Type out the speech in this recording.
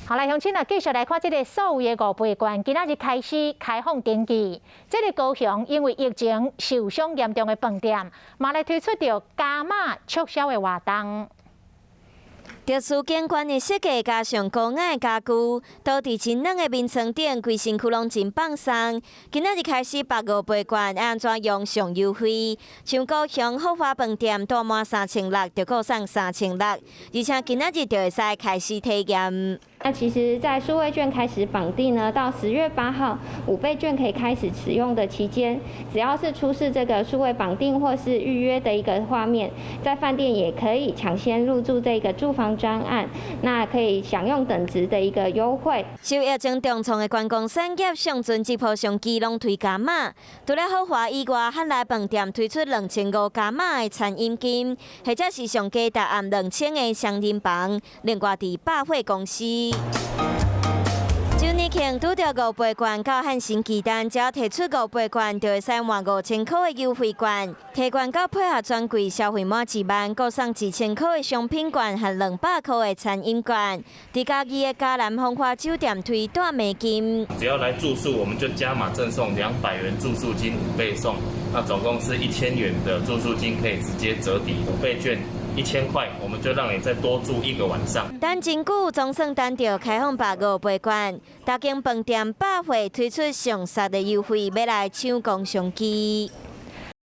好來，鄉親啊，繼續來看這个數位的五倍券，今仔日開始開放登記。這个高雄因為疫情受傷嚴重的飯店，嘛來推出著加碼促銷的活動。特殊景觀的設計加上高雅的家具，倒佇真軟的眠床頂，規身軀攏真放鬆。今仔日開始縛五倍券，按怎用上優惠？像高雄福華飯店，住滿3600，就閣送3600，而且今仔日就會使開始體驗。那其實，在數位券開始綁定呢，到10月8號五倍券可以開始使用的期間，只要是出示這個數位綁定或是預約的一個畫面，在飯店也可以搶先入住這個住房專案，那可以享用等值的一個優惠。受疫情重創的觀光產業，上陣這波商機攏推加碼。除了豪華以外，漢來飯店推出2500加碼的餐飲金，或者是上低逐暗2000的雙人房。另外，佇百貨公司，周年慶拄著五倍券到漢神巨蛋，只要提出五倍券，就會使換5000箍的優惠券。提券到配合專櫃消費滿1萬，閣送1000箍的商品券和200箍的餐飲券。佇嘉義的嘉南風華酒店推大美金，只要來住宿，我們就加碼贈送200元住宿金五倍送，那總共是1000元的住宿金可以直接折抵五倍券。1000塊，我們就讓你再多住一個晚上。等真久，總算等著開放縛五倍券，逐間飯店百貨推出上殺的優惠，欲來搶攻商機。